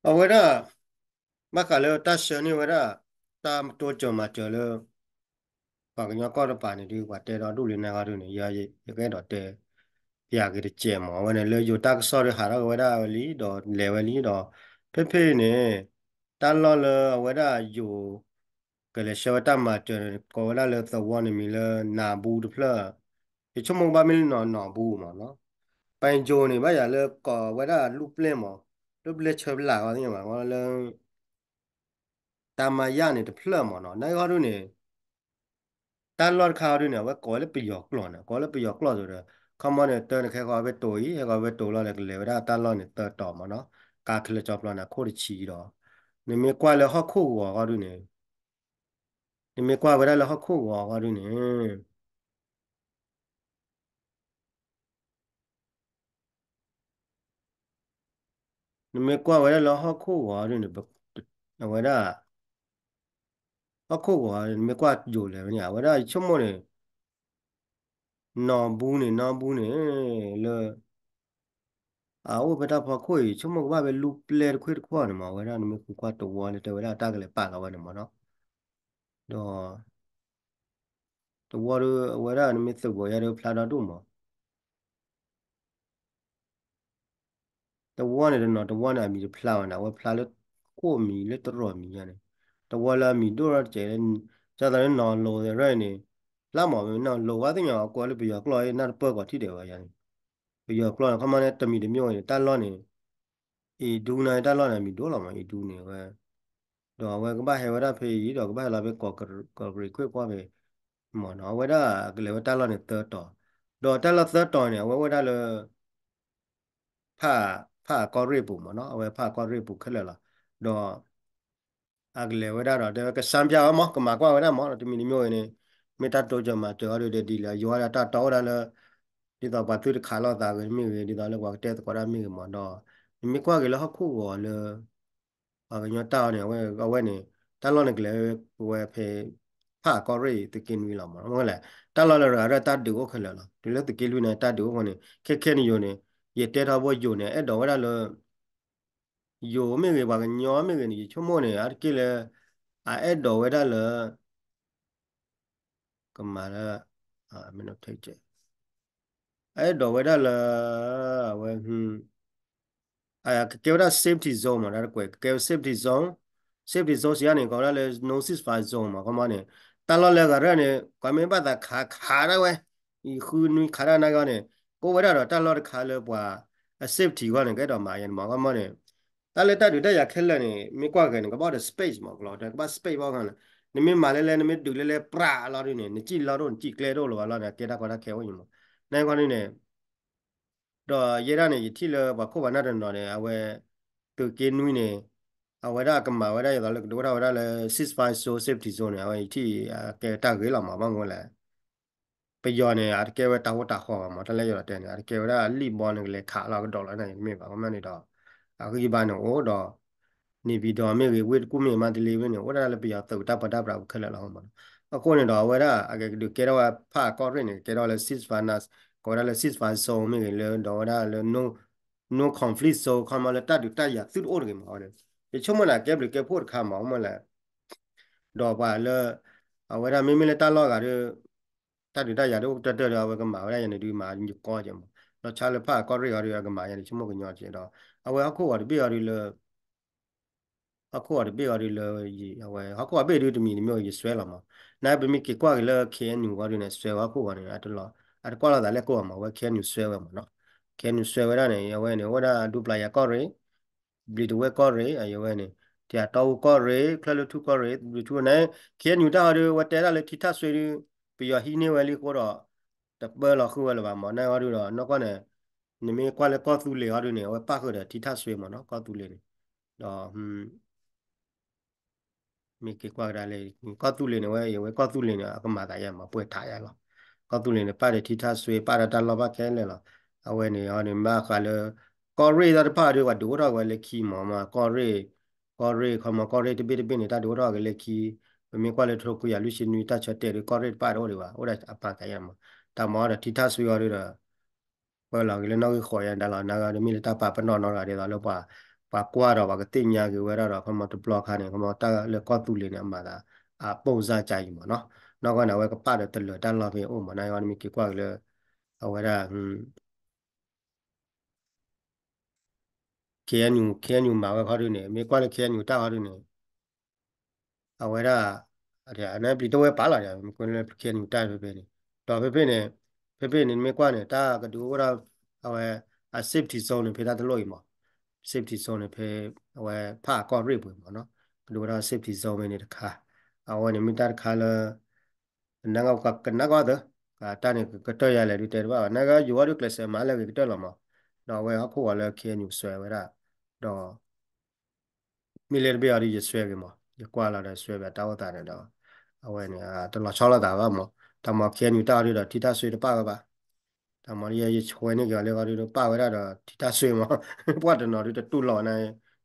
အဝဲဒၣ် ဘၣ်ဃးလၢတၢ်ဆှၢန့ၢ်ဝဲဒၣ် တၢ်တိစၢၤမၤစၢၤလၢ ပှၤကညီကီၢ်တပၤန့ၣ်ဒုး ပှၤတဲဒီဒူၣ်လံနဂီၢ်ဒုးန့ၣ် ယ ယကအဲၣ်ဒိးတဲ ပျးက့ၤတစဲးမး အဝဲန့ၣ်လၢယိၤတၢ်ကစီၣ်ဒုးဟးထီၣ်က့ၤဝဲဒၣ်ဝဲလံ ဒီးလဲၤဝဲလံဒီး ဖဲဖဲအံၤန့ၣ် တၢ်လီၢ်လၢအဝဲဒၣ်ယိၤ ကလဲၤဆှၢဝဲတၢ်မၤစၢၤန့ၣ် ကိးဝဲဒၣ်လၢသဝီန့ၣ်မံၤလၢနၤဘူတဖျၢၣ် ယဆိကမိၣ်ကဘၣ်မ့ၢ်လၢနီၢ်နီၢ်ဘူမးနီၤ ပယိၤန့ၣ် ဘၣ်ယၤလၢကိးဝဲဒၣ်လူၢ်ပျဲၢ်မး လူၢ်ပျဲၢ်ဆၢပျၢ်ဃီသ့ၣ်ညါဘၣ်လၢ တၢ်မၤယၣ်န့ၣ်တဖျၢၣ်မးနီၤ နဂီၢ်ဒုးန့ၣ် တၢ်လီၢ်တခါအီၤဒုးန့ၣ် အဝဲကိးဝဲလၢပယီၤကျိာ်န့ၣ် ကိးလၢပယီၤကျိာ်သိးဒီး ခီမီန့ၣ် တၢ်န့ၣ်ခဲဃီဖဲတိၤအံၤ ဟဲဃီဖဲတိၤလီၤဒီး ကလဲၤဝဲဒၣ်တၢ်လီၢ်န့ၣ်သၢတီၤမးနီၤ ကါခဲလၢာ်ကၠီပျီန့ၣ် အခိၣ်တဆံဒီး နမ့ၢ်ကွၢ်လၢဟီၣ်ခိၣ်ဂီၤအဂီၢ်ဒုးန့ၣ် နမ့ၢ်ကွၢ်ဝဲဒၣ်လၢဟီၣ်ခိၣ်ဂီၤအဂီၢ်ဒုးန့ၣ် နမ့ၢ်ကွၢ်ဝဲဒၣ်လၢဟီၣ်ခိၣ်ဂီၤဒုးန့ၣ် အဝဲဒၣ် ဟီၣ်ခိၣ်ဂီၤ နမ့ၢ်ကွၢ်ယိၤလဲၣ်ဝဲန့ၣ် အဝဲဒၣ်ယဆိကမိၣ်န့ၣ် နီၢ်ဘူန့ၣ် နီၢ်ဘူန့ၣ် လၢ အအိၣ်ဖဲတၢ်ဖီခိၣ်အံၤ ဆိကမိၣ်ကဘၣ်ဖဲလူၢ်ပျဲၢ်တခွ့ၣ်တခွ့ၣ်န့ၣ်မး အဝဲဒၣ်နမ့ၢ်ဃုကွၢ်တဝီလၢတဲဝဲဒၣ်တၢ်ကလဲၤပာ်လီၤဝဲန့ၣ်မးနီၤ ဒီး တဝီဒီး အဝဲဒၣ်နမ့ၢ်သုးဘိးယါဒီးဖျါဒီဒူၣ်မး တဝီန့ၣ်တနီၤ တဝီန့ၣ်အမံၤတဖျါဝဲန့ၣ် အဝဲဖျါလၢခိၣ်မံၤလၢတရီၢ်မံၤယါန့ၣ် တဝီလၢအမံၤဒိၣ်ထီၣ်တစဲးလၢ ကၢ်သးလၢနီၢ်လိၤသ့ၣ်ရၢၣ်န့ၣ် ဖျါမး နီၢ်လိၤဝဲသ့ၣ်ညါ အကွဲးလၢပယီၤကျိာ်အံၤနၢ်တပၢၢ်ကီးထံၣ်ဒဲးဝဲယါန့ၣ် ပယီၤကျိာ်န့ၣ် ခီမီန့ၣ် တမံၤတမံၤအံၤန့ၣ် တၢ်လီၢ်န့ၣ် အံၤဒူန့ၣ် တၢ်လီၢ်န့ၣ် အမံၤဒိၣ်လီၤမး အံၤဒူန့ၣ်ဝဲ ဒီးအဝဲကဘၣ်ဟဲဝဲဒၣ်ဖဲအံၤ ဒီးကဘၣ်ဟဲလီၤဖဲကီးကရံးခွ့ၣ်ကွီၢ်ဖဲ မးနီၤ အဝဲဒၣ်ကလဲၤဝဲတၢ်လီၢ်န့ၣ်သၢတီၤ ဒီးတၢ်လီၢ်သၢတီၤန့ၣ် အဝဲအိၣ်ဝဲဒၣ်လၢ ဖၣ် ဖၣ်အကီၢ်ရ့ၣ်ပူၤမးနီၤ အဝဲဖၣ်အကီၢ်ရ့ၣ်ပူၤခဲလၢာ်လီၤ ဒီး အကလဲၤဝဲဒၣ်ဒီး တဲဝဲကစၢ်ပျၢ်ဝဲမး ကမၤကွၢ်ဝဲဒၣ်မး တမံၤတမံၤအံၤန့ၣ် မ့ၢ်တၢ်တိစၢၤမၤစၢၤအီၤဒုးဒီးဒ်လဲၣ် ယိၤဝဲဒၣ်တၢ်တီအိၣ်ဒၣ်လၢ ဒ်သိးပှၤသုတခးလိာ်သးဂ့ၤမ့ၢ်ဂ့ၤ ဒ်သိးလၢပှၤကတဲသကိးတၢ်မ့ၢ်ဂ့ၤမးဒီး နမ့ၢ်ကွၢ်က့ၤလၢဟီၣ်ခိၣ်ဂီၤလၢ ပှၤကညီတၢ်အီၤန့ၣ် အဝဲ အဝဲန့ၣ် တၢ်လီၢ်န့ၣ်ကလဲၤဝဲဖဲ ဖၣ်အကီၢ်ရ့ၣ်သုးက့နွံလီၤမး မ့ၢ်လဲၣ် တၢ်လီၢ်လၢတဂၤရဲၣ်တၢ်ဒုးအိၣ်ခဲလၢာ်လီၤ တုၤလၢသုးက့လွံၢ်န့ၣ် တၢ်ဒုးအိၣ်ဃိန့ၣ် ခဲခဲန့ၣ်ယိၤန့ၣ် ယတဲထီဘိယိၤန့ၣ် အဲၣ်ဒိးဝဲဒၣ်လၢ ယိၤမ့ၢ်ဂ့ၤ ပှၤကညီမ့ၢ်ဂ့ၤန့ၣ် ယဆိကမိၣ်န့ၣ် အါတက့ၢ်လၢ အအဲၣ်ဒိးဝဲဒၣ်လၢ ကမၤလၢ မ့ၢ် အအဲၣ်ဒိးဝဲဒၣ်လၢ အဝဲ ကကဲဝဲဒၣ် safety zone မး တၢ်တကွဲး ကကဲဝဲ safety zone, safety zone စံးယါန့ၣ် ကိးဝဲဒၣ်လၢ no ceasefire zone မး ခီမီန့ၣ် တၢ်လီၢ်လၢအဂၤရဲၣ်န့ၣ် ကွၢ်မ့ၢ်ဘၣ်သးခးခးဒၣ်ဝဲ ဃုနွံခးဒၣ်နဂီၢ်န့ၣ် ကအိၣ်ဝဲဒၣ်ဒီးတၢ်လီၢ်တခါလၢပှၤ အ safety ဂီၢ်န့ၣ် ကအဲၣ်ဒိးမၤယါန့ၣ်မး ခီမီန့ၣ် တၢ်လၢတၢ်ဒုးတၢ်ယၤခဲလၢာ်န့ၣ် မ့ၢ်ကွၢ်ဂ့ၤန့ၣ် ကဘၣ်အိၣ်ဒီး space မး ကလီၤတဲ ကဘၣ် space ဘၣ်ဂီၢ်န့ၣ် နမ့ၢ်မၤလဲလဲ နမ့ၢ်ဒုးလဲလဲ ပြးလီၤဒုးန့ၣ် နစံၣ်လီၤဒိၣ် နစံၣ်ကျဲဒိၣ်လီၤဘၣ်လီၤန့ၣ် ကဲတၢ်ကီတၢ်ခဲအိၣ်ယံၤမး နဂီၢ်န့ၣ် ဒီးယဲဒၣ်န့ၣ် ယထံၣ်လၢပှၤခိၣ်ပှၤနၢ်တနီၤန့ၣ် အဝဲ သုးက့နွံန့ၣ် အဝဲဒၣ်အကမၤဝဲဒၣ် ယသိးလၢကဒုးအိၣ်ထီၣ်ဝဲဒၣ်လၢ ceasefire zone, safety zone န့ၣ် အဝဲယထံၣ်ကဲတၢ်ဂ့ၤလီၤမး ဘၣ်မနုၤလဲၣ် ပယီၤန့ၣ် အတကဲဝဲတၢ်ဟူတၢ်ဃီဘၣ်မး တၢ်လၢယိၤတဲန့ၣ် အတကဲဝဲဒၣ်လံၣ်ဘီန့ၣ် ကလဲၤခးလီၤကဒီးလီၤန့ၣ် မ့ၢ်ဘၣ် ခီမီန့ၣ်ဒီး အဂံၢ်ဘါန့ၣ်အိၣ်ဒီး နေပြည်တော် မ့ၢ်ဂ့ၤ ဝ့ၢ်တကူၣ်မ့ၢ်ဂ့ၤ မန္တလေး မ့ၢ်န့ၣ် အိၣ်ဒၣ်လၢပယီၤသုးတၢ်ပၢတၢ်ပြးပူၤခဲလၢာ်လီၤမး အဃိန့ၣ်ဒီး အဝဲဒၣ်အကဒုးကဲထီၣ်ဝဲဖၣ်အကီၢ်ရ့ၣ်န့ၣ် ကဲထီၣ်ဝဲလၢ ceasefire, ကိးဝဲဒၣ်လၢ ceasefire zone မ့ၢ်ဂ့ၤလၢ ဒီးဝဲဒၣ်လၢ no, no conflict zone ခီမီလၢတၢ်ဒုးတၢ်ယၤသုတအိၣ်တဂ့ၤမး အဝဲ ယဆိကမိၣ်န့ၣ် ကဲဘျုးကဲဖှိၣ်တခါမး မ့ၢ်လဲၣ် ဒီးပှၤလၢ အဝဲဒၣ်မ့မ့ၢ်လၢတၢ်လီၢ်ဂၤဒီး တၢ်ဒုးတၢ်ယၤဒ်အိၣ်ကတၢၢ်တၢၢ်ဒီး အဝဲကမၤဝဲဒၣ်ယၤန့ၣ်ဒုးမၤယကီကဲမး ဒီးဆါလၢဖၣ်အကီၢ်ရ့ၣ်ဂီၤဒီး အကမၤယၤန့ၣ် ဆိကမိၣ်ကညီကဲဒီး အဝဲဟီၣ်ခိၣ်ဂီၤတဘ့ၣ်ဂီၤဒီးလၢ ဟီၣ်ခိၣ်ဂီၤတဘ့ၣ်ဂီၤဒီးလၢ အဝဲ ဟီၣ်ခိၣ်ဂီၤဘ့ၣ်ဒုးတမံၤတမံၤယစွဲလီၤမး နပမ့ၢ်က့ၤကွၢ်က့ၤလၢ KNU ဂီၤဒီးန့ၣ် စွဲဝဲဟီၣ်ခိၣ်ဂီၤန့ၣ် အတလီၤ အတကွၢ်လိာ်သးလဲၣ်ကိၢ်ဂီၤမး အဝဲ KNU စွဲဝဲမးနီၤ KNU စွဲဝဲဒၣ်န့ၣ် အဝဲန့ၣ် အိၣ်ဝဲဒၣ်ဒူပျၤယၤကီၢ်ရ့ၣ် ဘျံးတဝဲကီၢ်ရ့ၣ် အဝဲန့ၣ် တၢ်တီအူကီၢ်ရ့ၣ် ချၢၣ်လွံၢ်ထူၣ်ကီၢ်ရ့ၣ် ဘျံးထူၣ်န့ၣ် KNU တၢ်ဂီၤဒီး အဝဲတဲဒၣ်လၢထံထၣ်စွ့ဒီး ပယီၤဟံးန့ၢ်ဝဲလံအဃိဒီး တပၢလီၤဃုာ်ဝဲလၢၤဘၣ်မး နဂီၢ်ဒုးဒီး နီၢ်ကီၢ်န့ၣ် နမ့ၢ်ကွၢ်လၢကီၢ်သူလ့ၤဂီၤဒုးန့ၣ် အဝဲပၣ်ဃုာ်ဒီးထံထၣ်စွ့မးနီၤ ကီၢ်သူလ့ၤန့ၣ် ဒီး မ့ၢ်က့ၤကွၢ်ကဒါလၢ ကီၢ်သူလ့ၤန့ၣ်ဝဲ အဝဲကီၢ်သူလ့ၤန့ၣ် အကမၤသးယါမး ပှဲၤထးယါလီၤ. ကီၢ်သူလ့ၤန့ၣ် ပၣ်ဒီးထံထၣ်စွ့ ပၣ်ဒီးတၢ်လီၢ်ဘၣ်ခဲလၢာ်လီၤ. အဝဲန့ၣ်အီၤန့ၣ် ဘၣ်ဃးလၢ ကီၢ်ရ့ၣ်တၢ်တဖၣ်ဒီး ပှၤဒုးအိၣ်ထီၣ်ဝဲလၢခံမးမး ကီၢ်ရ့ၣ် ကီၢ်ရ့ၣ်ခီမး ကီၢ်ရ့ၣ်တဘ့ၣ်တဘ့ၣ်န့ၣ် တၢ်ဒုးအိၣ်ထီၣ်က့ၤလၢခံ ပမ့ၢ်ကွၢ်လၢတထိခွံယၤလွံၢ်ဆံနွံ တၢ်ဆၢတဲာ်ဒီး ကီၢ်ရ့ၣ်တဖၣ်တအိၣ်ဒံးဘၣ် အိၣ်ဒၣ်အပၢ်ကယါမး တၢ်မၤအီၤဒီးထံထၣ်စွ့အီၤဒီး ပၢလီၤက့ၤလၢနီၣ်ဂံၢ်ဃိးယါဒါလီၤ နဂီၢ်ဒီးမ့ၢ်လၢတၢ်ပာ်ပနီၣ်နီတဂၤဒ်သိးလၢပှၤ ပှၤကွၢ်ဒီးပှၤကသ့ၣ်ညါက့ၤဝဲဒၣ်ဒီး ခီမီတဘျီခါန့ၣ် ခီမီတၢ်လၢကီၢ်သူလ့ၤန့ၣ် အမၤသး အပိၢ်စၢ်ကါအံၤမ့ၢ်နီၤ, နီၢ်ကီၢ်န့ၣ် အဝဲကပာ်ဒီးတလၢာ်တၢ်လီၢ်ဖဲအိၣ်မ့ၢ်နီၤ, အဝဲနမ့ၢ်က့ၤကွၢ်က့ၤလၢ အဝဲဒၣ် KNU KNU မၤဝဲခီဒုန့ၣ် မ့ၢ်ကွၢ်လၢ KNU တၢ်ခီဒုန့ၣ် အဝဲဒၣ် အန့ၣ်ပျံၤတဝဲပာ်လီၤဒီး မ့ၢ်ကွၢ်လၢ KNU တၢ်ဖဲဖဲန့ၣ်, ဒီးဖဲဖဲန့ၣ် ဖဲဖဲန့ၣ် နမ့ၢ်ကွၢ်န့ၣ် တၢ်ကဒုးအိၣ်ဝဲဒၣ် အဝဲ အ safety zone န့ၣ် ဖဲတၢ်တလိၣ်အံၤမး, safety zone န့ၣ် ဖဲ အဝဲဖးကီၢ်ရ့ၣ်ပူၤမးနီၤ, ကဒုးဝဲဒၣ် safety zone ဖဲန့ၣ်တခါ, အဝဲန့ၣ်မ့ၢ်တၢ်တခါလၢ ကနၣ်ကီၢ်သၢ, တၢ်န့ၣ် ကကတၢၢ်ယၤလဲၣ်ဒုတဲတဘၣ်ဘၣ်, နကယိၤအီၤဒုကျဲးစၢးမၤလၢအဂ့ၤကတၢၢ်လီၤမး, ဒီးအဝဲဟီၣ်ခိၣ်ဝဲလၢ KNU စွဲဝဲဒၣ်, ဒီး မ့ၢ်လၢတဘ့ၣ်အီၤဒုယစွဲက့ၤမး, ယကွၢ်လီၤဒီးစွဲဘၣ်တၢ်အိၣ်သးန့ၣ်ဒီး, အဝဲန့ၣ် တလီၤဆီလိာ်သးဘၣ်မး, တၢ်မၤ KNU တၢ်အီၤဒုဒီးထံတၢ်စွ့တပာ်ဝဲဘၣ်, တၢ်မၤလၢယဆှၢန့ၢ်က့ၤအီၤလၢအီၤဒုပာ်ဝဲဒၣ်ဒီးထံတၢ်စွ့မး, ပှၤတနီၤဒုတတူၢ်လိာ်နၤ,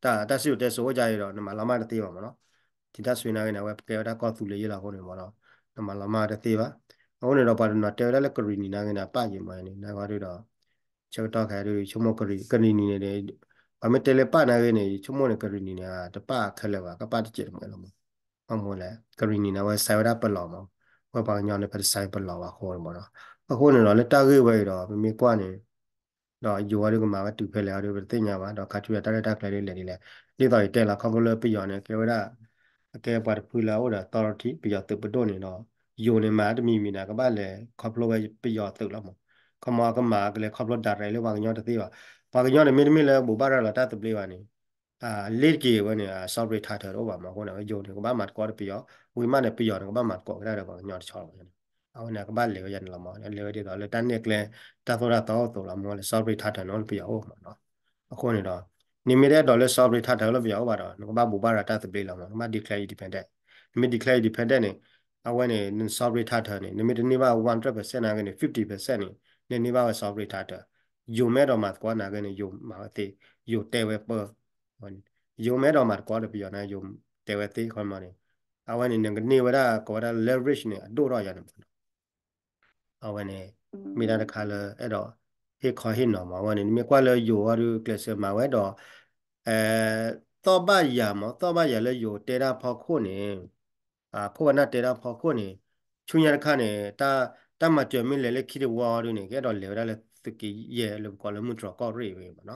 တၢ်စံၣ်စိၤတဲစိၤအိၣ်ကါအံၤဒီး နမၤလီၤမၢ်တသ့ဘၣ်မးနီၤ, ထံတၢ်စွ့နာ်ဂ့ၤန့ၣ် အဝဲပကဲဝဲဒၣ်ကီၢ်သူလ့ၤယ့ၢ်လီၤအဃိန့ၣ်မးနီၤ, နမၤလီၤမၢ်တသ့ဘၣ်, အဃိန့ၣ်ဒီးပှၤတနီၤတဲဝဲဒၣ်လၢကရံၣ်နံၤနာ်ဂ့ၤန့ၣ် အပၣ်ယံၤမးန့ၣ် နဂီၢ်ဒုဒီး ဆၢကတီၢ်ခဲအံၤဒု ယဆိကမိၣ်ကရံၣ်နံၤန့ၣ်, ပှၤမ့ၢ်တဲလၢပၣ်နာ်ဂ့ၤန့ၣ် ယဆိကမိၣ်န့ၣ် ကရံၣ်နံၤန့ၣ် တပၣ်ခဲလၢာ်ဘၣ်, ကပၣ်တစဲးတမှဲလီၤမး, ဘၣ်မနုၤလဲၣ် ကရံၣ်နံၤန့ၣ် အဝဲစဲးဝဲဒၣ်ပလီၢ်မး, ဝဲပှၤကညီန့ၣ် ပတစဲးပလီၢ်ဘၣ်အဃိန့ၣ်မးနီၤ, အဃိန့ၣ်ဒီးလၢတၢ်ဂ့ၢ်ဝဲအံၤဒီး ပမ့ၢ်ကွၢ်န့ၣ် ဒီးယိၤအီၤဒုကမၤဝဲတုၤဖဲလဲၣ်အီၤဒု ပတသ့ၣ်ညါဘၣ်, ဒီးခါဆူညါတၢ်ရဲၣ်တၢ်ကျဲၤဒုလဲၤဒ်လဲၣ်, ဒ်သိးယတဲလီၤခီဖျိလၢပယီၤန့ၣ် ကဲဝဲဒၣ် အကဲပှၤတဖုလၢအအိၣ်ဒီး authority ပယီၤသုးပဒိၣ်န့ၣ်ဒီး ယိၤန့ၣ်မၤတမံၤမံၤန့ၣ် ကဘၣ်လဲၤခီဖျိဝဲပယီၤသုးလီၤမး, ခီမီကမၤကလဲၤခီဖျိ direct လၢပှၤကညီတသ့ဘၣ်, ပှၤကညီန့ၣ်မ့တမ့ၢ်လၢဘိးဘၣ်ရၤလီၤတၢ်သဘျ့ဘၣ်န့ၣ် လ့တက့ၤဝဲန့ၣ် sovereign title တအိၣ်ဘၣ်မး, အဃိန့ၣ် ယိၤန့ၣ် ကဘၣ်မၤသကိးဒီးပယီၤ, ဝံၤမးန့ၣ် ပယီၤန့ၣ် ကဘၣ်မၤသကိးကဒါဒီးပှၤကညီတဆီလီၤမး, အဝဲန့ၣ် ကဘၣ်လဲၤဝဲယၤန့ၣ်လီၤမး, လဲၤဝဲဒ်သိးလၢတၢ်နဲၣ်ကျဲ တၢ်သိၣ်တၢ်သီအိၣ်သိးလီၤမး လၢ sovereign title န့ၣ်အိၣ်လၢပယီၤအိၣ်မးနီၤ, အဃိန့ၣ်ဒီး နမ့ၢ်တအဲၣ်ဒိးလၢ sovereign title လၢပယီၤအိၣ်ဘၣ်ဒီး နကဘၣ်ဘိးဘၣ်ရၤတၢ်သဘျ့လီၤမး, နကဘၣ် declare independent, နမ့ၢ် declare independent န့ၣ် အဝဲန့ၣ် န sovereign title န့ၣ် နမ့ၢ်တန့ၢ်ဘၣ် one hundred percent နာ်ဂ့ၤန့ၣ် fifty percent န့ၣ် နန့ၢ်ဘၣ်ဝဲ sovereign title, ယိၤမ့ၢ်အဲၣ်ဒိးမၤသကိးနာ်ဂ့ၤန့ၣ် ယိၤမၤဝဲသ့, ယိၤတဲဝဲပၢ, ယိၤမ့ၢ်အဲၣ်ဒိးမၤသကိးဒီးပယီၤန့ၣ် ယိၤတဲဝဲသ့ခီမးန့ၣ်, အဝဲန့ၣ် နကန့ၢ်ဝဲဒၣ်ကိးဝဲဒၣ် leverage န့ၣ် အဒိၣ်ထီၣ်ယၤန့ၣ်မးနီၤ, အဝဲန့ၣ် မ့ၢ်တၢ်တခါလၢအဲၣ်ဒိး ဟ့ၣ်ခီဟ့ၣ်နီၤမး, အဝဲန့ၣ် နမ့ၢ်ကွၢ်လၢယိၤအီၤဒုကျဲးစၢးမၤဝဲဒီး သီၣ်ဘၣ်ယၤမး, သီၣ်ဘၣ်ယၤလၢယိၤတဲတၢ်ဖီခိၣ်န့ၣ်, ခိၣ်ဝဲနၢ်တဲတၢ်ဖီခိၣ်န့ၣ်, ဆူညါတခါန့ၣ် တၢ်မၤစၢၤမ့ၢ်လဲၤလၢခံတဝီအီၤဒုန့ၣ် ကအဲၣ်ဒိးလဲၤဝဲဒၣ်လၢသုးက့ယဲၢ်လၢပကိးလၢမုၢ်တြီၢ်ကီၢ်ရ့ၣ်ဝဲမးနီၤ,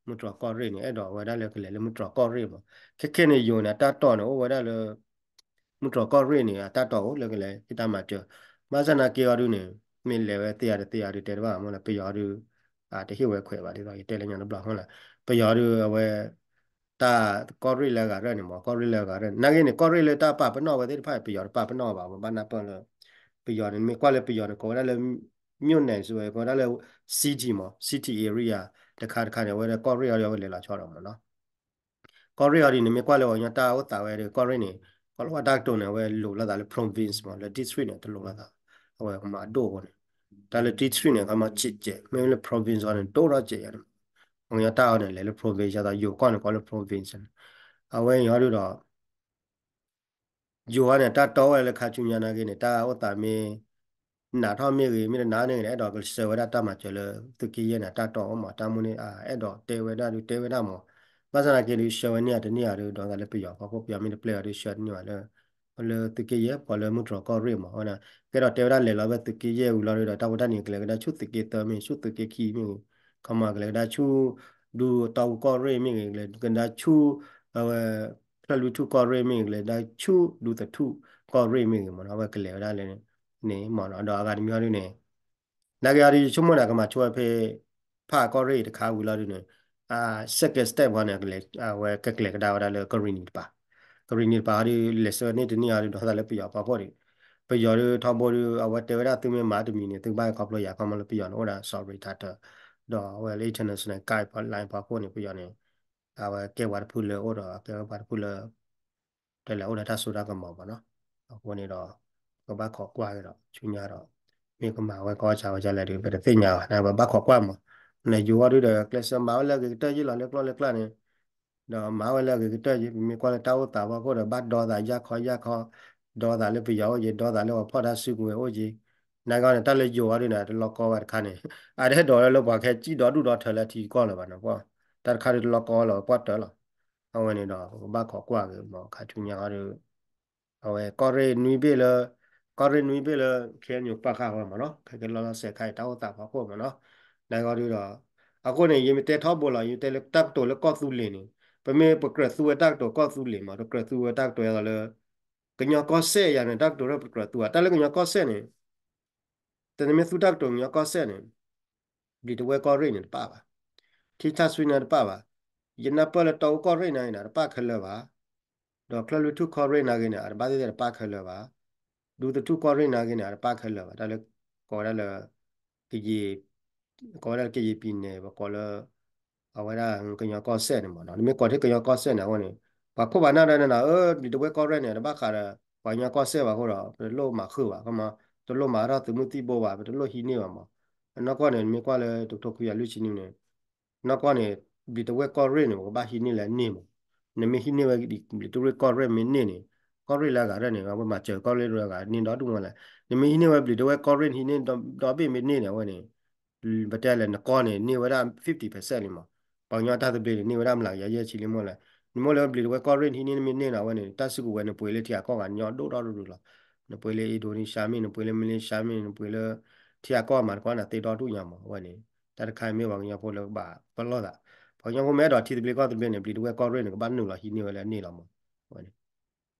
မုၢ်တြီၢ်ကီၢ်ရ့ၣ်န့ၣ် အဲၣ်ဒိးဝဲဒၣ်လၢကလဲၤလၢမုၢ်တြီၢ်ကီၢ်ရ့ၣ်မး, ခဲခဲန့ၣ် ယိၤန့ၣ် အတၢ်တီၢ်န့ၣ် အိၣ်ဝဲဒၣ်လၢ မုၢ်တြီၢ်ကီၢ်ရ့ၣ်န့ၣ် အတၢ်တီၢ်အိၣ်လၢကလဲၤဟ့ၣ်တၢ်မၤစၢၤ, ဘၣ်ဆၣ်နာ်က့အီၤဒုန့ၣ် မ့ၢ်လဲၤဝဲသ့ဧါတသ့ဧါဒု တဲတဘၣ်မးလၢ ပယီၤဒု တဟ့ၣ်ဝဲခွဲးဘၣ်ဒ်သိး ယတဲလၢညါတဘျီမးလၢ ပယီၤဒု အဝဲ တၢ်ကီၢ်ရ့ၣ်လၢအဂၤရဲၣ်န့ၣ်မး ကီၢ်ရ့ၣ်လၢအဂၤရဲၣ်န့ၣ် နာ်ဂ့ၤန့ၣ် ကီၢ်ရ့ၣ်လၢတၢ်ပာ်ပနီၣ်ဝဲသ့ၣ်တဖၣ် ပယီၤတပာ်ပနီၣ်ဘၣ် ပဘၣ်နၢ်ပၢၢ်လၢ ပယီၤန့ၣ် မ့ၢ်ကွၢ်လၢပယီၤန့ၣ် ကိးဝဲဒၣ်လၢ မြို့နယ် ဝဲကိးဝဲဒၣ်လၢ city မး city area တခါတခါန့ၣ် အဝဲဒၣ်ကီၢ်ရ့ၣ်အီၤဒု အဝဲလဲၤလီၤဆီဒီးမးနီၤ ကီၢ်ရ့ၣ်အီၤဒ်န့ၣ် မ့ၢ်ကွၢ်လၢပှၤကညီတၢ်အိၣ်သးဝဲဒီး ကီၢ်ရ့ၣ်န့ၣ် ကီၢ်လီၤဝဲတၢ်ကတိၤန့ၣ် အဝဲလိၤလိာ်သးလၢ province မး လၢ district န့ၣ် တလိၤလိာ်သး အဝဲကမၤအဒိၣ်အဃိန့ၣ် တၢ်လၢ district န့ၣ် ကမၤစဲးကဲး မ့ၢ်လၢ province အီၤန့ၣ် ဒိၣ်ထီၣ်စဲးယၤန့ၣ် ပှၤကညီတၢ်အီၤန့ၣ် လဲၤလၢ province ယသိးယိၤကီၢ်န့ၣ် ကိးလၢ province န့ၣ် အဝဲအံၤအီၤဒုဒီး ယိၤဟီန့ၣ် တၢ်တီဝဲလၢခါဆူညါနာ်ဂ့ၤန့ၣ် တၢ်အိၣ်သးမ့ၢ် နးထီၣ်မ့ၢ်ဂ့ၤ မ့ၢ်တနးန့ၣ်ဂ့ၤန့ၣ် အဲၣ်ဒိးကဆှၢဝဲဒၣ်တၢ်မၤစၢၤလၢသုးက့ယဲၢ်န့ၣ် တၢ်တီအိၣ်မး တၢ်မူန့ၣ် အဲၣ်ဒိးတဲဝဲဒၣ်ဒုတဲဝဲဒၣ်မး ဘၣ်ဆၣ်သနာ်က့ဒု ဆှၢဝဲန့ၢ်အတန့ၢ်အီၤဒု ဒီးသးလၢပယီၤဖီခိၣ် ပယီၤမ့ၢ်တပျဲအီၤဒု ဆှၢတန့ၢ်ဘၣ်လၢ လၢသုးက့ယဲၢ် ပှၤလၢမုၢ်တြီၢ်ကီၢ်ရ့ၣ်မး အဝဲဒၣ် ကဲဒိးတဲဝဲဒၣ်လဲၤလီၤဖဲသုးက့ယဲၢ်ဝံၤလီၤဒုဒီး တၢ်ဖိတၢ်လံၤကလဲၤကဒါဆူသုးက့သၢမ့ၢ် ဆူသုးက့ခံမ့ၢ်ဂ့ၤ ခီမးကလဲၤကဒါဆူ ဒူတီၢ်ပူၤကီၢ်ရ့ၣ်မ့ၢ်ဂ့ၤ ကလဲၤကဒါဆူ အဝဲ ဖျၢၣ်လွံၢ်ထူၣ်ကီၢ်ရ့ၣ်မ့ၢ်ဂ့ၤ ကလဲၤကဒါဆူ ဒူသထူၣ်ကီၢ်ရ့ၣ်မ့ၢ်ဂ့ၤမးနီၤ အဝဲကလဲၤဝဲဒၣ်လၢန့ၣ်မးနီၤ ဒီးအဂၤတမံၤအီၤဒုန့ၣ် နာ်က့အီၤဒု ယဆိကမိၣ်န့ၣ် ကမၤဆိဝဲဖဲ ဖးကီၢ်ရ့ၣ်တခါဝံၤလီၤဒုန့ၣ် second step ဝဲန့ၣ် အဝဲကကလဲၤကဒါဝဲဒၣ်လၢကရံၣ်နံၤတပၤ ကရံၣ်နံၤတပၤအီၤဒု လဲၤဆှၢန့ၢ်တန့ၢ်အီၤဒု ဒီးသးလၢပယီၤဖီခိၣ်ဒု ပယီၤဒုထီဘိဒု အဝဲတဲဝဲဒၣ်သုမ့ၢ်မၤတမံၤန့ၣ် သုကဘၣ်ခီဖျိယၤ ခီမီလၢပယီၤန့ၣ်အိၣ်ဒီး sovereign title ဒီးအဝဲလၢ international guideline ဖီခိၣ်န့ၣ် ပယီၤန့ၣ် အဝဲကဲပှၤတဖုလၢအိၣ်ဒီး ကဲဝဲပှၤတဖုလၢ တဲလဲၤအိၣ်ဒီးတၢ်စိတၢ်ကမီၤမးနီၤ အဃိန့ၣ်ဒီး ကဘၣ်ခိးကွၢ်က့ၤဒီး ဆူညါဒီး မ့ၢ်ကမၤဝဲကီၢ်ဆၣ်ဝဲဒ်လဲၣ်ဒု ပတသ့ၣ်ညါဘၣ် နပဘၣ်ခိးကွၢ်မး နယိၤဝဲဒုဒီး ကျဲးစၢးမၤဝဲလၢအဂ့ၤကတၢၢ်ယ့ၢ်လီၤလၢကျီၢ်လၢကျါန့ၣ် ဒီးမၤဝဲလၢအဂ့ၤကတၢၢ်ယ့ၢ် ပမ့ၢ်ကွၢ်လၢတၢ်အိၣ်သးဖီခိၣ်ဒီး ဘၣ်ဒီသးယၢ်ခီယၢ်ခီ ဒီသးလၢပယီၤအိၣ်က့ၤ ဒီသးလၢပှၤဖီၣ်တၢ်စုကဝဲၤအိၣ်က့ၤ နာ်က့န့ၣ် တၢ်လၢယိၤဝဲဒုန့ၣ် တလီၤကီဝဲတခါန့ၣ် အတဟဲဒိးလၢပှၤကဟဲစံၣ်ဒီဒူၣ်ဒီထၢလၢထံကီၢ်လၢၤဘၣ်န့ၣ် တၢ်တခါဒုတလီၤကီဝဲလီၤ ပှၢ်တၢၢ်လီၤ အဝဲန့ၣ်ဒီး ပကဘၣ်ခိးကွၢ်က့ၤမး ခါဆူညါဟီဒီး အဝဲကီၢ်ရ့ၣ်နွံဘ့ၣ်လၢ ကီၢ်ရ့ၣ်နွံဘ့ၣ်လၢ ခဲအံၤပာ်ဃာ်ဝဲမးနီၤ ခဲကဲလီၤလီၤဆဲးခါအံၤ တၢ်အိၣ်သးဖီခိၣ်မးနီၤ နဂီၢ်ဒုဒီး အဃိန့ၣ် ယမ့ၢ်တဲထီဘိလီၤ ယတဲလၢတၢ်ကတိၤလၢကီၢ်သူလ့ၤန့ၣ် ပမ့ၢ်ပကြၢးသူဝဲတၢ်ကတိၤကီၢ်သူလ့ၤမး ပကြၢးသူဝဲတၢ်ကတိၤယၤလီၤလၢ ကညီကီၢ်စဲၣ်ယၤန့ၣ် တၢ်ကတိၤလၢပကြၢးသူဘၣ် တၢ်လၢကညီကီၢ်စဲၣ်န့ၣ် တနမ့ၢ်သူတၢ်ကတိၤကညီကီၢ်စဲၣ်န့ၣ် ဘျံးတဝဲကီၢ်ရ့ၣ်န့ၣ်တပၣ်ဘၣ်, ထံဆၣ်ဆွံန့ၣ်တပၣ်ဘၣ်, ယနၢ်ပၢၢ်လၢတီအူကီၢ်ရ့ၣ်နာ်ဂ့ၤန့ၣ် အတပၣ်ခဲလၢာ်ဘၣ်, ဒီးချၢၣ်လွံၢ်ထူၣ်ကီၢ်ရ့ၣ်နာ်ဂ့ၤန့ၣ် အတဘၣ်သ့ၣ်သ့ၣ်တပၣ်ခဲလၢာ်ဘၣ်, ဒူသထူၣ်ကီၢ်ရ့ၣ်နာ်ဂ့ၤန့ၣ် အတပၣ်ခဲလၢာ်ဘၣ်, တၢ်လၢ ကိးဝဲဒၣ်လၢ ကယံာ် ကိးဝဲဒၣ်လၢကယံာ်ပံၤန့ၣ် ပကိးလၢ အဝဲဒၣ်ကညီကီၢ်စဲၣ်န့ၣ်မးနီၤ, နမ့ၢ်ကိးထံၣ်ကညီကီၢ်စဲၣ်န့ၣ် အဃိန့ၣ် ပှၤခိၣ်ပှၤနၢ်ဒၣ်န့ၣ်နီၤ အၢ ဘျံးတဝဲကီၢ်ရ့ၣ်န့ၣ် တဘၣ်ဃးဒီး ပှၤကညီကီၢ်စဲၣ်ဘၣ်အဃိဒီး ပတလိၣ်မၤဃုာ်ဘၣ်, ပတလိၣ်မၤထီၣ်သုးမုၢ်သံၣ်ဘိဘၣ်, ပတလိၣ်ဟံးန့ၢ်ဘၣ်မး, အနီၢ်ကီၢ်န့ၣ် နမ့ၢ်ကွၢ်လၢတကထိခွံကယၤလွံၢ်ဆံနွံန့ၣ် နီၢ်ကီၢ်န့ၣ် ဘျံးတဝဲကီၢ်ရ့ၣ်န့ၣ် ပကဘၣ်ဟံးန့ၢ်လၢန့ၢ်မး, နမ့ၢ်ဟံးန့ၢ်ဝဲဘျံးတဝဲကီၢ်ရ့ၣ်မ့ၢ်န့ၢ်န့ၣ် ကီၢ်ရ့ၣ်လၢအဂၤရဲၣ်န့ၣ် အဝဲမၤစၢၤကီၢ်ရ့ၣ်လၢအဂၤန့ၢ်ဒီဒူၣ်မးလဲၣ်, နမ့ၢ်ဟံးန့ၢ်ဝဲဘျံးတဝဲကီၢ်ရ့ၣ်န့ၣ် ဟံးန့ၢ်ဒီဘ့ၣ်မ့ၢ်န့ၢ်န့ၣ် အဝဲန့ၣ် ပတဲလဲၣ် နကီၢ်န့ၣ် န့ၢ်ဝဲဒၣ် fifty percent လံမး, ပှၤကညီတၢ်သဘျ့န့ၣ် န့ၢ်ဝဲဒၣ်မျးကယၤယဲၢ်ဆံလံမးလဲၣ်, နမ့ၢ်လၢဘျံးတဝဲကီၢ်ရ့ၣ်န့ၣ် ဟံးန့ၢ်မ့ၢ်န့ၢ်န့ၣ် အဝဲန့ၣ် တၢ်စုကဝဲၤနပှ့ၤလၢထံဂၤကီၢ်ဂၤညီဒိၣ်ထီၣ်တဒူၣ်လီၤ, နပှ့ၤလၢ Indonesia မ့ၢ် နပှ့ၤလၢ Malaysia မ့ၢ် နပှ့ၤလၢ ထံဂၤကီၢ်ဂၤမးတကီၢ်န့ၣ် သ့ဒီဒူၣ်ညါမး, အဝဲန့ၣ် တၢ်တခါအံၤမ့ၢ်ပှၤကညီဖိလၢကဘၣ်ပလီၢ်သး, ပှၤကညီဖိမ့ၢ်အဲၣ်ဒိးထံသဘျ့ကီၢ်သဘျ့န့ၣ် ဘျံးတဝဲကီၢ်ရ့ၣ်န့ၣ် ကဘၣ်နုာ်လီၤဟံးန့ၢ်ဝဲလၢန့ၢ်လီၤမး, အဝဲန့ၣ်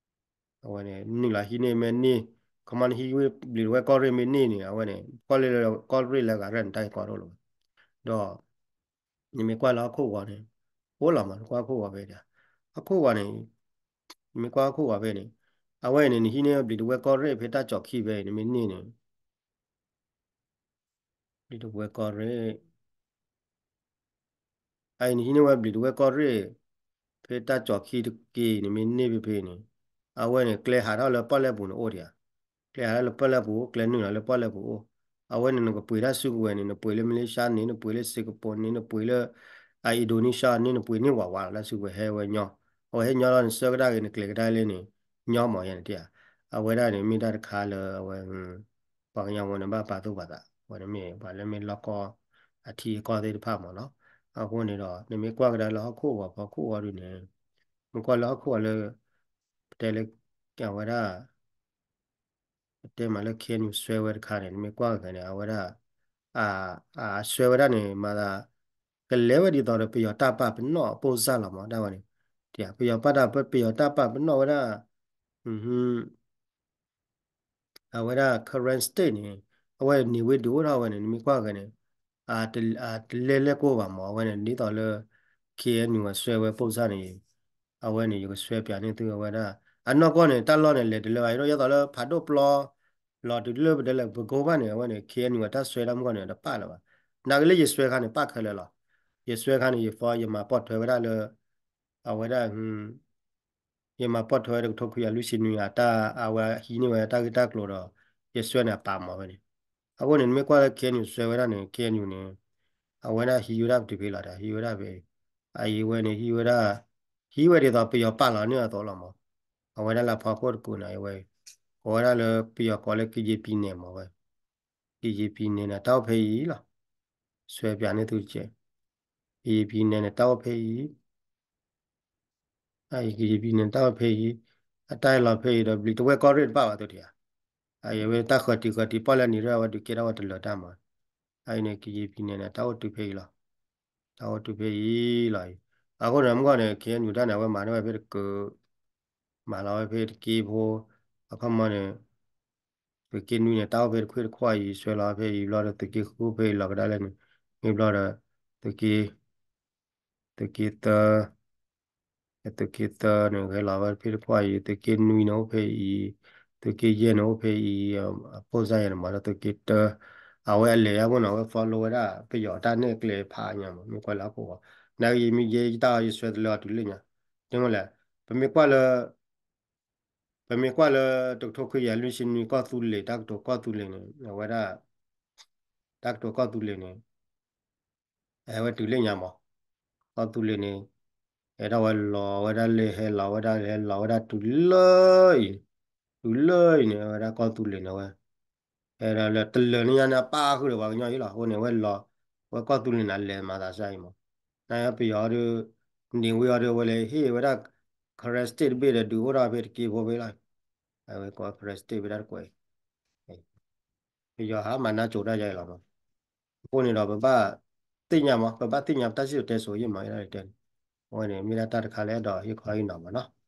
အဝဲန့ၣ် နုာ်လီၤဟံးန့ၢ်မ့ၢ်န့ၢ်, ခီမီနဟံးဝဲဘျံးတဝဲကီၢ်ရ့ၣ်မ့ၢ်န့ၢ်န့ၣ် အဝဲန့ၣ် ကီၢ်ရ့ၣ်လၢ ကီၢ်ရ့ၣ်လၢအဂၤရဲၣ်န့ၣ် တၢ်ဟဲကီဒိၣ်လီၤ, ဒီး နမ့ၢ်ကွၢ်လၢဟီၣ်ခိၣ်ဂီၤန့ၣ် အိၣ်လီၤမး နကွၢ်ဟီၣ်ခိၣ်ဂီၤဖဲဒၣ်, ဟီၣ်ခိၣ်ဂီၤန့ၣ် နမ့ၢ်ကွၢ်ဟီၣ်ခိၣ်ဂီၤဖဲန့ၣ် အဝဲအံၤန့ၣ် နဟံးန့ၢ်ဘျံးတဝဲကီၢ်ရ့ၣ်ဖဲတၢ်ကၠီၤခံဖဲအံၤ နမ့ၢ်န့ၢ်န့ၣ် ဘျံးတဝဲကီၢ်ရ့ၣ် အအံၤနဟံးန့ၢ်ဝဲဘျံးတဝဲကီၢ်ရ့ၣ် ဖဲတၢ်ကၠီၤခံတက့ၢ် နမ့ၢ်န့ၢ်ဖဲဖဲန့ၣ် အဝဲန့ၣ် ကျဲဟးထီၣ်လၢပီၣ်လဲၣ်ပူၤန့ၣ်အိၣ်ဒံးဧါ, ကျဲဟးထီၣ်လၢပီၣ်လဲၣ်ပူၤအိၣ် ကျဲနုာ်လီၤလၢပီၣ်လဲၣ်ပူၤအိၣ်, အဝဲန့ၣ် နကပှ့ၤတၢ်စုကဝဲၤန့ၣ် နပှ့ၤလၢ Malaysia န့ၣ် နပှ့ၤလၢ Singapore န့ၣ် နပှ့ၤလၢ Indonesia န့ၣ် နပှ့ၤန့ၢ်ဝးဝးလီၤ တၢ်စုကဝဲၤဟဲဝဲညီ, အဝဲဟဲညီလီၤ နဆှၢကဒါက့ၤ နကျဲၤကဒါလဲၣ်န့ၣ် ညီမးယဲန့ၣ်တဧါ, အဝဲဒၣ်န့ၣ် မ့ၢ်တၢ်တခါလၢအဝဲ ပှၤကညီဖိန့ၣ် ဘၣ်ပာ်သူၣ်ပာ်သး အဝဲန့ၣ်မ့ၢ်ပှၤလၢမ့ၢ်လီၢ်ကီၢ် အထံအကီၢ်သ့ၣ်တဖၣ်မးနီၤ, အဃိန့ၣ်ဒီး နမ့ၢ်ကွၢ်ကဒါလၢဟီၣ်ခိၣ်ဂီၤ ပှၤဟီၣ်ခိၣ်ဂီၤဒုန့ၣ် မ့ၢ်ကွၢ်လၢဟီၣ်ခိၣ်ဂီၤလၢ ပတဲလၢ အဝဲဒၣ် ပတဲမးလၢ KNU ဆွဲဝဲတခါန့ၣ် နမ့ၢ်ကွၢ်ကဒါန့ၣ် အဝဲဒၣ် အဆွဲဝဲဒၣ်န့ၣ် မၤသး ကလဲၤဝဲဒ်သိးဒီး ပယီၤတၢ်ပာ်ပနီၣ်အပိၢ်စၢ်လီၤမး ဒၣ်ဝဲန့ၣ်, ပယီၤပာ်တၢ် ပယီၤတၢ်ပာ်ပနီၣ်ဝဲဒၣ် အဝဲဒၣ် Karen State န့ၣ် အဝဲန့ၣ်ဝ့ၢ်ဒုးအိၣ်ထီၣ်ဝဲန့ၣ် နမ့ၢ်ကွၢ်ကဒါန့ၣ် အတလဲၤလဲၤကိၢ်ဘၣ်မး အဝဲန့ၣ် ဒ်သိးလၢ KNU အဆွဲဝဲပိၢ်စၢ်န့ၣ် အဝဲန့ၣ် ယကဆွဲပၠးန့ၢ်သုအဝဲဒၣ် အနီၢ်ကီၢ်န့ၣ် တၢ်လီၢ်န့ၣ် လဲၤတလၢဘၣ် ဒ်သိးလၢဖးဒိၣ်ပျီ လီၤတုၤလၢပတဲလၢပကိးဘၣ်န့ၣ် အဝဲန့ၣ် KNU အတၢ်ဆွဲတၢ်မုၢ်ကီၢ်န့ၣ် တပာ်လၢၤဘၣ်. နာ်က့လၢယဆွဲခါန့ၣ် ပာ်ခဲလၢာ်လီၤ. ယဆွဲခါန့ၣ် ယဖီ ယမၤပိာ်ထွဲဝဲဒၣ်လၢ အဝဲဒၣ် ယမၤပိာ်ထွဲဝဲတကထိခွံကယၤလွံၢ်ဆံနွံအတၢ် အဝဲဟံးန့ၢ်ဝဲတၢ်ဂ့ၢ်တၢ်ကျိၤဒီး ယဆွဲန့ၣ်အပာ်မးဝဲန့ၣ်. အဃိန့ၣ် နမ့ၢ်ကွၢ်လၢ KNU ဆွဲဝဲဒၣ်န့ၣ် KNU န့ၣ် အဝဲဒၣ်ဟံးဝဲဒၣ်ပတုၤဖဲလီၤ တၢ်ဟံးဝဲဒၣ်ဖဲ အအံၤဝဲန့ၣ် ဟံးဝဲဒၣ် ဟံးဝဲဒ်သိးပယီၤပာ်လီၤန့ၢ်အသိးလီၤမး. အဝဲဒၣ်လၢဖီခိၣ်တကူာ်န့ၣ် အဝဲ ကိးဝဲဒၣ်လၢပယီၤကိးလၢ ကယံာ်ပံၤနဲၣ်မးဝဲ ကယံာ်ပံၤနဲၣ်န့ၣ် တၢ်အိၣ်ဖဲအံၤလီၤ. ဆွဲပၠးန့ၢ်သုတကဲး ကယံာ်ပံၤနဲၣ်န့ၣ် တၢ်အိၣ်ဖဲအံၤ အအံၤ ကယံာ်ပံၤနဲၣ်န့ၣ် တၢ်အိၣ်ဖဲအံၤ အတၢ်ဟဲလီၤဖဲအံၤဒီး ဘျံးတဝဲၢ်ကီၢ်ရ့ၣ်တဘၣ်ဘၣ်သုတယၤ အအံၤဝဲတၢ်ဃၢၤတံၢ်ဃၢၤတံၢ်ပီၣ်လဲၣ်နံၤရဲၣ် အဝဲဒုးကဲထီၣ်ဝဲတလၢာ်တၢ်မး. အအံၤန့ၣ် ကယံာ်ပံၤနဲၣ်န့ၣ် တၢ်အိၣ်တုၤဖဲအံၤလီၤ. တၢ်အိၣ်တုၤဖဲအံၤလီၤအံၤ. အဃိန့ၣ် မုၢ်ဂီၢ်န့ၣ် KNU တၢ်န့ၣ် အဝဲမၤန့ၢ်ဝဲဖဲတကၢ မၤလီၤဝဲဖဲတက့ဖိ အခီပညီန့ၣ် သုးက့နွံန့ၣ် တၢ်အိၣ်ဖဲတခွ့ၣ်တခွါအံၤ ဆွဲလီၤဝဲဖဲအံၤဘျီဒီး သုးက့ဃုဖဲအံၤလီၤကဒါလဲၣ်န့ၣ် မ့ၢ်ဘျီဒီး သုးက့ သုးက့သၢ သုးက့သၢန့ၣ် ဂဲၤလီၤဝဲဖဲတခွါအံၤ သုးက့နွံန့ၣ်အိၣ်ဖဲအံၤ သုးက့ယဲၢ်န့ၣ်အိၣ်ဖဲအံၤ အပိၢ်စၢ်ယဲၢ်န့ၣ်မးဒီး သုးက့တၢ အဝဲအလဲၤယါဘိန့ၣ် အဝဲ follow ဝဲဒၣ် ပယီၤတၢ်နဲၣ်ကျဲဖးညါမး မ့ၢ်ကွၢ်လၢဟီၣ်ခိၣ်ဂီၤ နာ်က့ယမ့ၢ်ယဲယတၢ်အီၤ ယဆွဲတလၢအီၤတုၤလၢညါ တဲမ့ၢ်လဲၣ် ပမ့ၢ်ကွၢ်လၢ ပမ့ၢ်ကွၢ်လၢ တကထိခွံကယၤလွံၢ်ဆံနွံ ကီၢ်သူလ့ၤ တၢ်ကတိၤကီၢ်သူလ့ၤန့ၣ် အဝဲဒၣ် တၢ်ကတိၤကီၢ်သူလ့ၤန့ၣ် အဝဲတုၤလၢညါမး ကီၢ်သူလ့ၤန့ၣ် ဟဲထီၣ်ဝဲလီၤဝဲဒၣ်လၢဟဲလီၤဝဲဒၣ်ဟဲလီၤဝဲဒၣ်တုၤလၢအံၤန့ၣ် တုၤလၢအံၤန့ၣ် အဝဲဒၣ်ကီၢ်သူလ့ၤန့ၣ်ဝဲ ဟဲဒၣ်လၢတလၢာ်န့ၣ်ညါန့ၣ် အပၣ်ဃုာ်ဒီးပှၤကညီအံၤလီၤ အဃိန့ၣ် အဝဲလီၤ ဝဲကီၢ်သူလ့ၤန့ၣ် အလဲၤမၤသးစၢ်အံၤမး နပယီၤဒုး န့ၢ်ဝံၤအီၤဒီးဝဲလဲၤဟ့ၣ်ဝဲဒၣ် Karen State တဘ့ၣ်ဒီး ဒုးအိၣ်ထီၣ်ဖဲတက့ဖိဖဲလီၤ. အဝဲကိး Karen State ဝဲဒၣ်တကွဲး ပယီၤဟးမၤနါစိၤတၢ်ယါအံၤလီၤမး. အဃိန့ၣ်ဒီး ပဘၣ်သ့ၣ်ညါမး, ပဘၣ်သ့ၣ်ညါပတၢ်စံၣ်စိၤတဲစိၤယံာ်မး, အဝဲန့ၣ် မ့ၢ်ဒၣ်တၢ်တခါလၢအဲၣ်ဒိးဟ့ၣ်ခီဟ့ၣ်နီၤမးနီၤ.